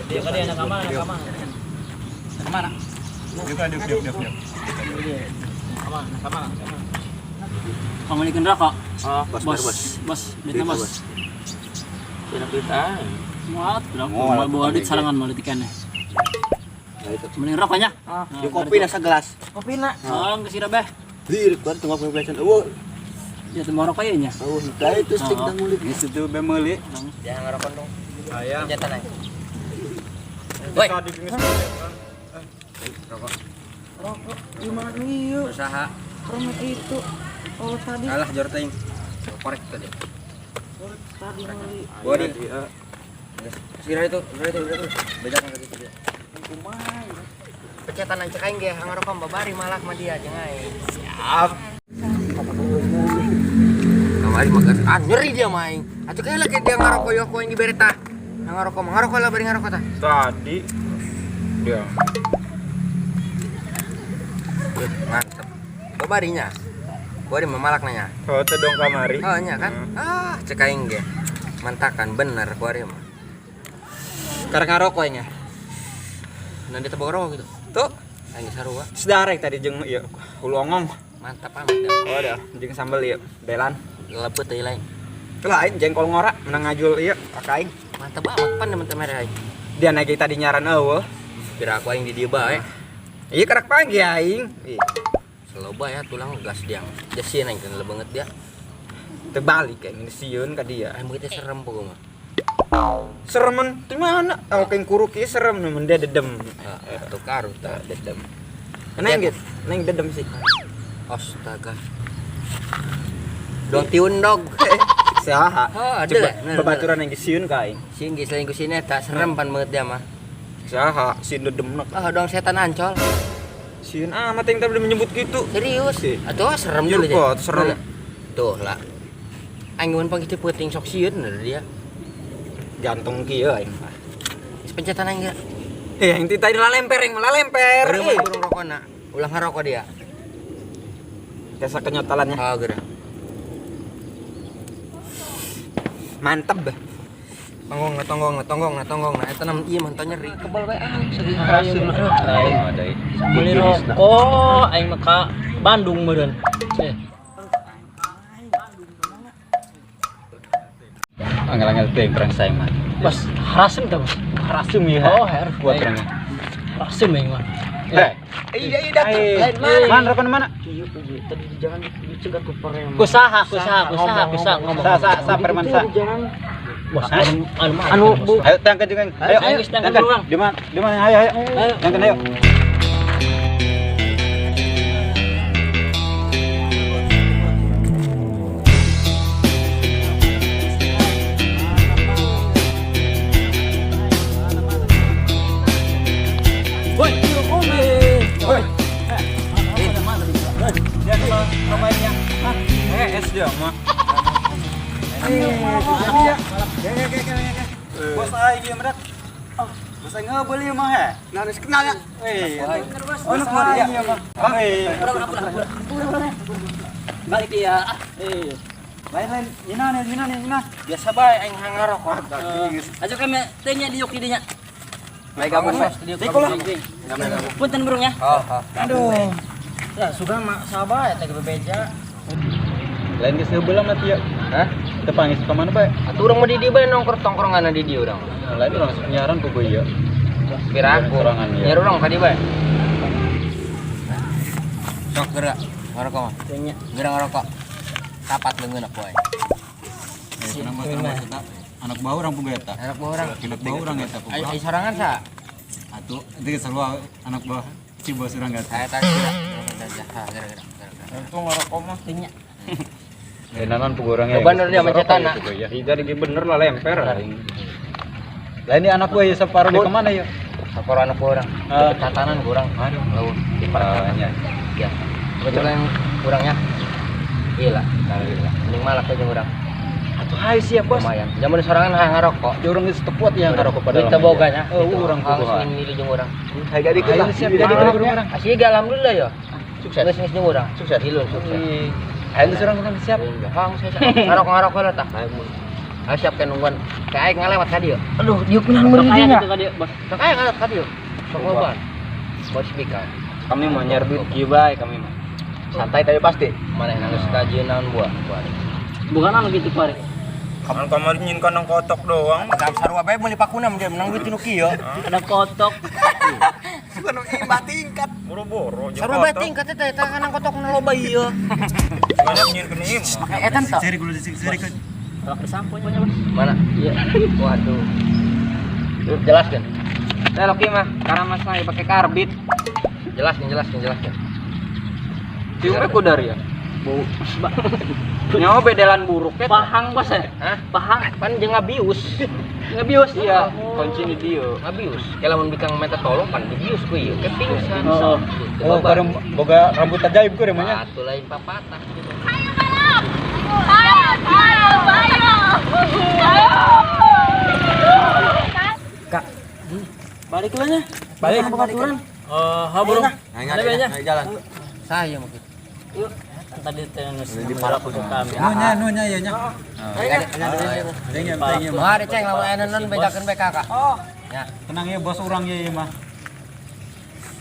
Dia kali anak kamar, anak kamar. Kemana? Diuk, diuk. Kamar, anak kamar, anak kamar. Pamalikan rokok. Oh, Bos, bos, duitnya bos. Tidak kita. Muat, berapa? Bawa duit sarangan mau tikannya. Mending rokoknya. Ah, di kopi na segelas. Kopi na. Oh, geus sira beh. Lirik banget tunggu aku pesan. Oh, Ya teu mau rokok ieu nya. oh, itu stick Oh. dang mulik. Ini situ be meuli. Jangan ngerokok dong. Ayam. Senjata naik. Woi. Rokok. Rokok gimana iya? Usaha. Permen itu. Oh tadi. Alah jor teuing. Korek tadi. Tadi beli. Bodi. Sira itu, sira itu, sira itu. Bejakan tadi dia. Kumaha. Pecetan aing cek aing ge ngarokok babari malak mah dia jeung aing. Siap. Kamari mah geus ah nyeri dia mah aing. Atuh kayak lagi dia ngarokok yo ku aing dibere tah. Ngarokok mah ngarokok lah bari ngarokok tah. Tadi dia. Mantep. Babarinya. Bari mah malak nanya. Oh, teu dong kamari. Oh nya kan? Ah, cek aing ge. Mantakan bener ku ari mah. Karek ngarokok nya. Nanti tebak rokok gitu. Tuh, Aing sarua. sedarek tadi jeung ieu hulu ongong. Mantap amat dah. Oh, dah, jeung sambel ieu, belan. Lepet deui lain. Itu lain jengkol ngora menang ngajul ieu ka aing. Mantap amat pan teman merah aing. Dia naik tadi nyaran eueuh. Kira aku aing di dieu bae. Iya kerak pagi aing. Ih, Seloba ya tulang gas dia. Dia sieun aing teh banget dia. terbalik kayak ini sieun ka dia. Aing begitu serem pokoknya mah. Seremen di mana? Oh, kayak kuruk ieu serem nemen dia dedem. Ah, tukar tah. Dedem. Neng gitu, neng dedem sih. Astaga. Dong tiun dog. Saha? Oh, ada Coba lah. Nah, babaturan yang sieun ka aing. Sieun geus lain ku sieun eta serem pan banget dia mah. Saha sieun dedemna. Ah, dong setan ancol. Sieun amat yang tadi menyebut gitu. Serius. Sih. Atuh serem dulu Iya, kok, serem. Tuh lah. Aing mun panggil peuting sok sieun dia. Jantung kieu aing. Geus pencetan aing geura. Eh, yang tadi lalemper, yang lemper. Baru mah burung rokona. Ulah ngarokok dia. Kesa kenyotalannya. Oh, geura. Mantep bah. Tonggong na tonggong na tonggong na tonggong na eta nam ieu mah teu nyeri. Kebal bae ah Beli rokok aing mah ka Bandung meureun. Eh, Angel-angel teh perang saya mah. bos, harasem teh bos. Rasum ya. Oh, harus buat orangnya. Rasem aing mah. Eh, Iya, iya, datang. Lain mana? mana rokok mana? Iya, tadi di jalan dicegat ku preman. Kusaha, kusaha, kusaha, kusaha ngomong. Sa sa sa preman sa. Bos, anu anu Anu, Bu. Ayo tangkan juga. Ayo, Ayo, guys, tangkan dulu, Bang. Di mana? Di mana? Ayo, ayo. Ayo. Tangkan ayo. Woi, Woi. Dia rokoknya. Eh, es dia mah. Bos aing ieu medak. Bos aing ngebeuli mah he. Nah, harus kenal ya. Wih, oh, nu kumaha ieu mah. Bang, Balik ya. Eh. lain lain nyina nih, nyina nih, nyina. Biasa bae aing ngarokok. Aja kami tanya di yoki dinya. Baik gabung bos. Diko lah. Punten burung ya. Oh, oh. Aduh. Ya, sudah mak sabar eta ge bebeja. Lain geus ngebeula mah ya. Hah? Teu pangis ka mana bae? Atuh urang mah di dieu bae nongkrong tongkrongan di dieu urang. Lain urang nyaran ku ieu. Piraku. Sorangan, iya. Nyaru urang ka dieu bae. Sok geura ngarokok mah. Tanya. Geura ngarokok. Kapat leungeun poe. Anak bau orang puga eta. Anak bawa urang. Anak bau orang eta Ai ai sorangan sa? Atuh, itu sarua anak bawah Cibos urang eta. Saya tak geura. Geura geura. Untung ngarokok mah. Tanya. Eh, nanon puga urang ya. Bener dia mencetan, nak. Ya, jadi bener lah lemper aing. Lah ini anak gue ya separuh di kemana ya? Saparo anak bawa urang. Ah. Tatanan kurang. Aduh. Laut. Di Nya. Ya. Kebetulan kurangnya. Iya lah. Mending malak aja urang. Atuh hayu siap bos. Lumayan. Zaman sorangan hayang ngarokok. Ya urang geus teu kuat ya ngarokok pada. Duit teu boga nya. Oh, urang Harus boga. milih jeung urang. Hai jadi Ayo kita. siap jadi urang urang. Asli ge alhamdulillah ya. Sukses. Geus geus jeung urang. Sukses. Hilun sukses. Ayo geus urang urang siap. Hang saya ngarokok-ngarokok lah tah. Ayo siapkan nungguan. Kayak ngalewat ka dieu. Aduh, dieu kunaon Sok meuli aya dinya. gitu ka dieu, Bos. Sok aya ngalewat ka dieu. Sok loba. Bos bikang. Kami mau nyari duit kieu bae kami mah. Santai tapi pasti. Mana yang nangis kajian naon buah. Buah. Bukan anu gitu kuari. Kan kamari nyin kandang kotok doang. Kam sarua bae meuli pakuna mun dia menang duit nu kieu. Ada kotok. Bukan imbah tingkat. Boro-boro jeung Sarua bae kotok. tingkat teh eta kanang kotok nu loba ieu. Banyak nyin kena imah. Make eta teh. Seri kudu seri kudu. Tolak disampo nya, Bos. Mana? Iya. Waduh. Yuk, jelaskan. Teh loki mah karena mas mah pakai karbit. Jelaskan, jelaskan, jelaskan. Ciumnya kudar ya. Bau. Nyawa bedelan buruk ya. Pahang, Bos ya? Hah? Pahang. Pan jeung ngabius. Ngebius. Iya, kunci di dieu. Ngabius. Kayak lamun bikang minta tolong pan dibius ku ieu. Ke pingsan. Oh. Oh, bareng boga rambut ajaib ku remanya. Atuh lain papatah gitu. Ayo, ayo, ayo. Kak. Balik lah nya. Balik. Balik. Eh, ha burung. Ada banyak. Jalan. Saya mah gitu. Yuk. Tadi teh geus ngerokok kami. Nunya, nunya ya nya. Ada Wah, ada ceng lamun aya non bejakeun bae kakak. Oh. Ya, Tenang ya bos urang ya mah.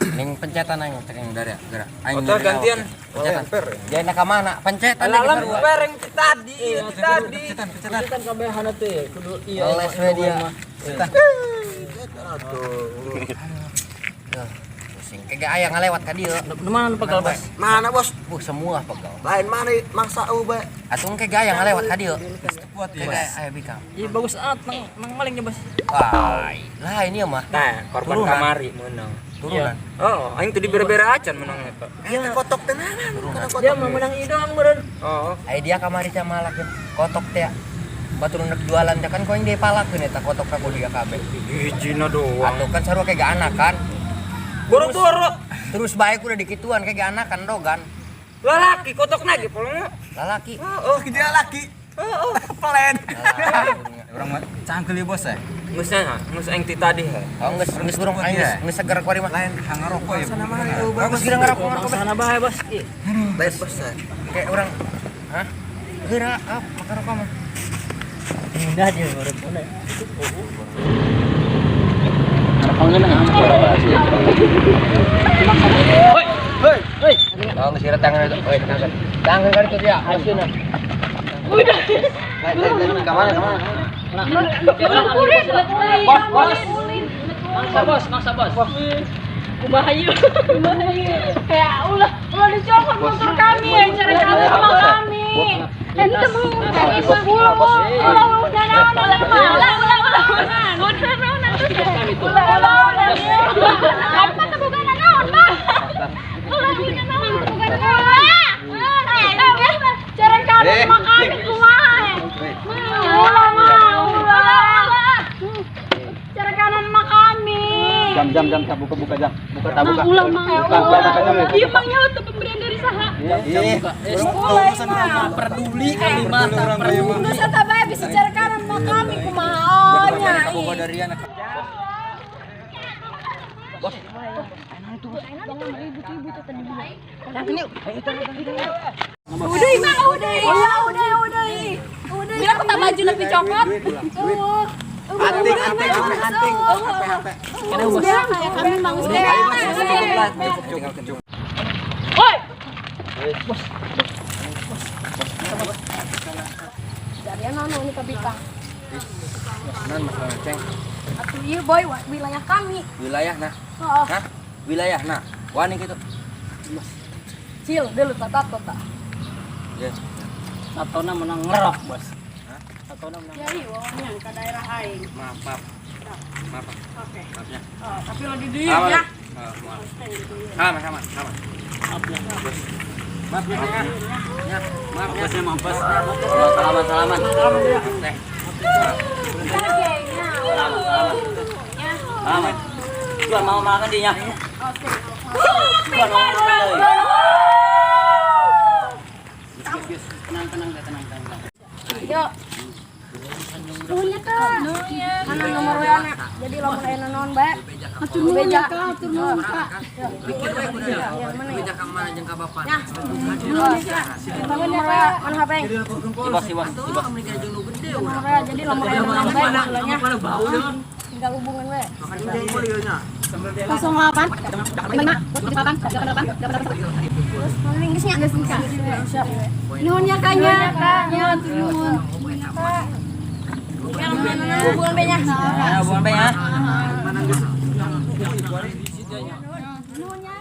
ning pencetan aing ceng dari gerak. Aing Otak gantian. Pencetan. Jangan ka mana? Pencetan Alam bareng tadi, tadi. Pencetan kabehan teh kudu iya. Les we dia. Pusing. Kagak aya ngalewat ka dieu. Nu mana nu pegal, Bos? Mana bos? Semua pegal. Lain mana mangsa u bae. Atuh engke gaya ngalewat ka dieu. Kagak aya bikang. Ih, bagus amat nang nang maling nya, Bos. Wah, lah ini mah Nah, korban Turunan. kamari menang. turunan. Oh, aing teu dibere-bere acan menang eta. Iya kotok tenanan. Kotok. Dia mah menang ieu doang meureun. Oh, Aya dia kamari camalakeun kotok teh. Batur nek jualan teh kan koing dia palakeun eta kotok ka dia kabeh. hijina doang. Atuh kan sarua kayak gak anak kan. Boro-boro. Terus baik udah dikituan kayak gak anak kan dogan. Lalaki kotok lagi polongnya. Lalaki. Oh, dia laki. Oh, pelen. Orang mah cangkel ya bos ya. Geus nya, geus aing ti tadi he. Oh, geus geus burung aing geus geus seger kuari mah. Lain hangarokok ya. Geus gira ngarokok ngarokok. Sana bae, Bos. Ih, Lain bos. Kayak orang hah? Geura ah makan rokok mah. Indah dia meureun pun. Ngarokongnya nang Hoi, hoi, hoi. Oh, geus gira tangan itu. Oi, tangan. Tangan kan itu dia. Hasilna. Udah. Ka mana ka mana? Bos, bos. Mangsa bos, mangsa bos. Kumaha ieu? Kumaha ieu? Kayak ulah ulah dicopot motor kami ya cara-cara sama kami. Ente mau kami sepuluh. Ulah ulah naon ulah ulah ulah ulah. Ulah naon ulah ulah ulah. Apa teh boga naon, Pak? Ulah ulah naon boga naon. Cara kami sama kami kumaha. Ulah mah ulah. Cara kanan mah kami. Jam jam jam buka buka jam. Buka tak buka. Ulah mah. Buka buka jam. Iya mang nyawa tuh pemberian dari saha. Iya. Ulah mah. Peduli kami mah, tak peduli. Geus eta bae bisa cara kanan mah kami kumaha nya. Boga dari anak. Udah mah udah. Udah udah. Udah. Bila aku tak baju lebih coklat. Anting anting anting. HP HP. Kami mang Woi. Dari anu ini ke Bikang. Non masalah ceng. Atuh ieu boy wilayah kami. Wilayah nah. Heeh. Hah? Wilayah nah. Wani gitu. Cil, dulu tata tata. Ya. Satona menang ngerok, Bos. Satona menang. Jadi wawanya ke daerah aing. Maaf, maaf. Maaf. Oke. Maafnya. Oh, tapi lo di dieu Sama. ya. Maaf. Sama sama sama. Maaf ya. Maaf ya. Ya, maaf ya. Bosnya maaf, Bos. Salaman salaman. Teh. Salaman. Jual mau makan dia. Jual mau makan deui. Tenang, tenang, tenang, tenang. Yuk. Nuhun ya, Kak. Mana nomor WA na? Jadi lamun aya naon bae. Hatur nuhun ya, Kak. Hatur nuhun, Kak. Yang mana ya? Beja ka mana jeung ka bapak. Nah, Nuhun ya, Kak. mana nomor WA? Mana HP? Ibas, ibas, ibas. Nomor WA. Jadi lamun aya naon bae mulanya. Tinggal hubungan we. 08 5 8 8 8 Terus mana geus nya? Geus, Kak. Siap. Nuhun ya, Kak nya. Ya, hatur nuhun. Ya lamun aya naon hubungan bae nya. Ya, bukan bae ya. Nuhun ya.